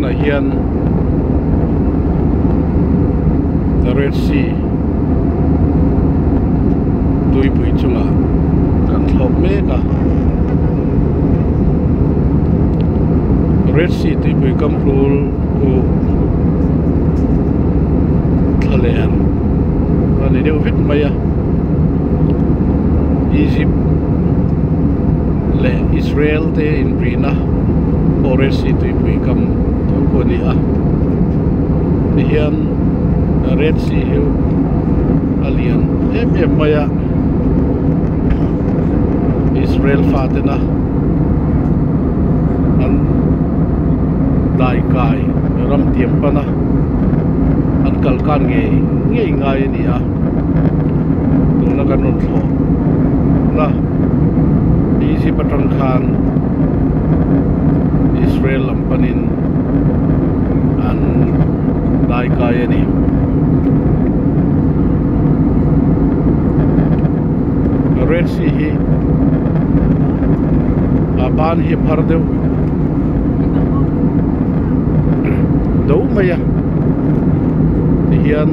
Tunah hian Red Sea tuipui chungah kan thlawk mek a. Red Sea tuipui kam hrul chu thlaler a ni deuh vek mai a. Egypt leh Israel te inrihna pawh Red Sea tuipui kam tho khu a ni a. Tihian Red Sea hi a lian em em mai a Israel fatena an dai kai ram tiam pana an kal kan ngei ngei ngai a ni a tuna kan rawn thlawh na Egypt atang khan Israel lam panin an dai kai a ni. Red Sea hi a ban hi a phar deuh do mai a tihian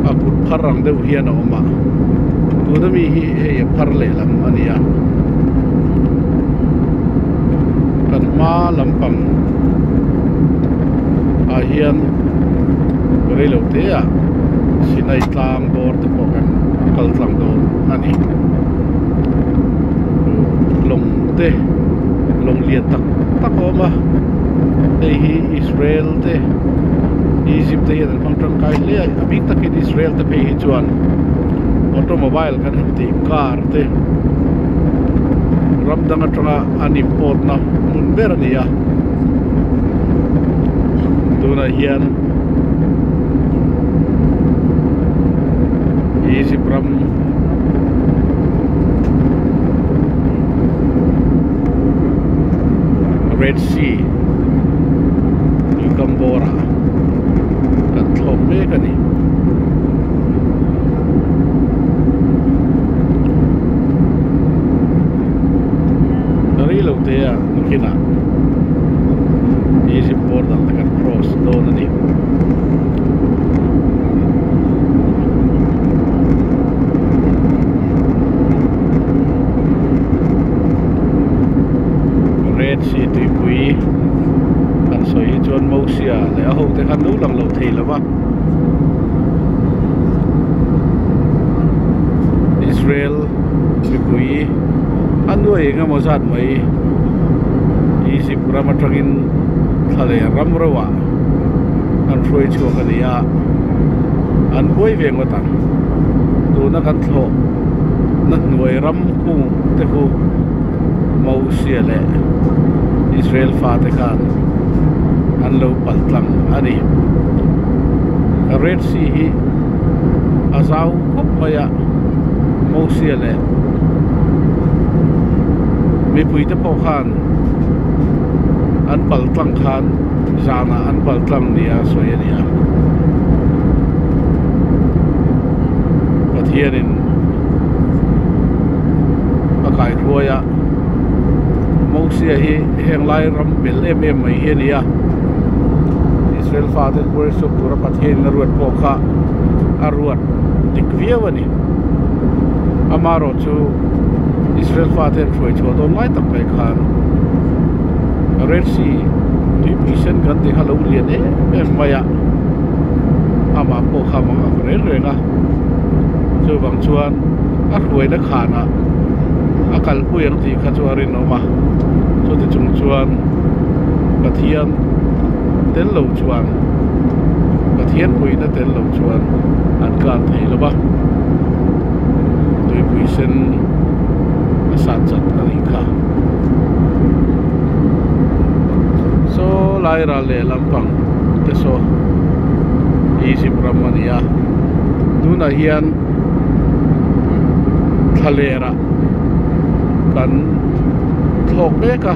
a kut phar ang deuh hian a awm a tuna mi hi hei a phar lehlam a ni a kan hma lampang ah hian reilo te ah Sinai tlang bawr te pawh kan kal tlang dawn a ni lawng te lawng lian tak tak a awm a hei hi Israel te Egypt te hian an hmang tangkai hle a a bik takin Israel te phei hi chuan automobile kan han tih car te ram dang atanga an import na hmun ber a ni a tunah hian Egypt ram Red Sea tui kam bawr ah kan thlawk mek a ni. Rei lo te a nakinah Egypt border te kan cross dawn a ni. Red Sea tuipui kan sawi hi chuan Mosia leh a hote khan lo lang lo thei lo va. Israel mipui a nuai eng emaw zat mai Egypt ram atangin thla leh ram reuhah an hruai chhuak a ni a an buai ve ngawt ang tuna kan thlawh na hnuai ram kung te khu Mosia leh Israel fate khan an lo palh tlang a ni. Red Sea hi a zau khawp mai a Mosia leh mipui te pawh khan an pal tlang khan zanah an pal tlang nia sawi a ni a Pathianin a kaihruai a Mosia hi heng lai ram bel em em mai hi a ni a. Israel fate worship tura Pathianin a ruat pawh kha a ruat dik viau a ni. Amaherawh chu Israel fate an hruai chhuah dawn lai tak mai khan Red Sea tuipui sen kan tih kha lo lian em em mai a, amah pawh kha mang ang reng reng a. Chuvang chuan a hruaina khanah a kalpui ang tih kha chu a rinawm a, chuti chung chuan Pathian tel lo chuan Pathian puihna tel lo chuan an kar thei lo va, tuipui sen a sat chat a nih kha. Saw lai ral leh lampang te saw Egypt ram a ni a, tunah hian thlaler ah kan thlawk mek a.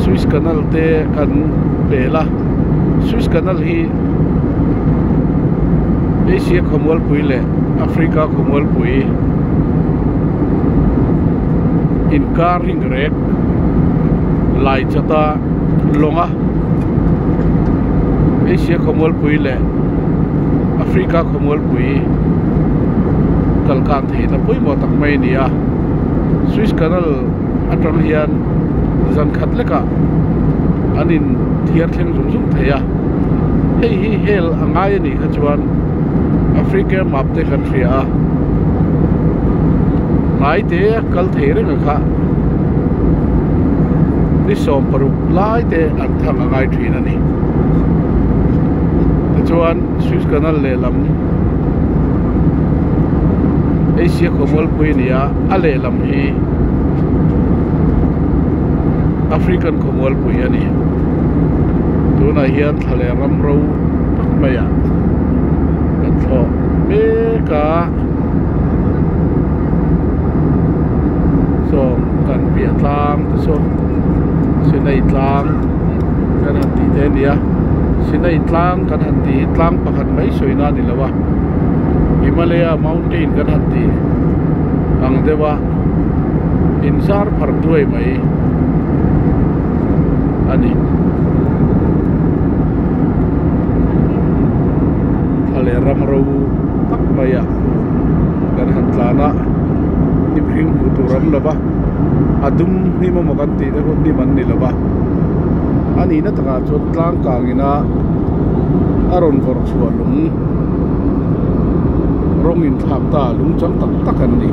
Suez Canal te kan pel a Suez Canal hi Asia khawmualpui leh Africa khawmualpui inkar ring rek. Lai chata lawnga Asia khawmualpui leh Africa khawmualpui kal kan theihna pawimawh tak mai a ni a. Suez Canal atang hian zan khat lekah an in thiar thleng zung zung thei a. Hei hi hel a ngai a nih kha chuan Africa map te kan hria a. Hnai te kal thei reng a kha ni 16 lai te an thang a ngai thin a ni. Tichuan Suez Canal lehlam Asia khawmualpui a ni a, a lehlam hi African khawmualpui a ni. Tunah hian thla leh ram ro tak maiah kan thlawh mek a. Saw kan piah tlang te saw Sinai tlang kan han tih te a ni a Sinai tlang kan han tih hi tlang pakhat mai sawi na a ni lo a Himalaya mountain kan han tih ang deuh a inzar phar duai mai a ni. Thla leh ram ro tak mai ah kan han tlan a hnim hring hmuh tur a awm lo va a dum hnim emaw kan tih te pawh hnim an ni lo va a nihna takah chuan tlang kang ina a rawn vawrh chhuah lung rawng inthlak ta lung chang tak tak an ni.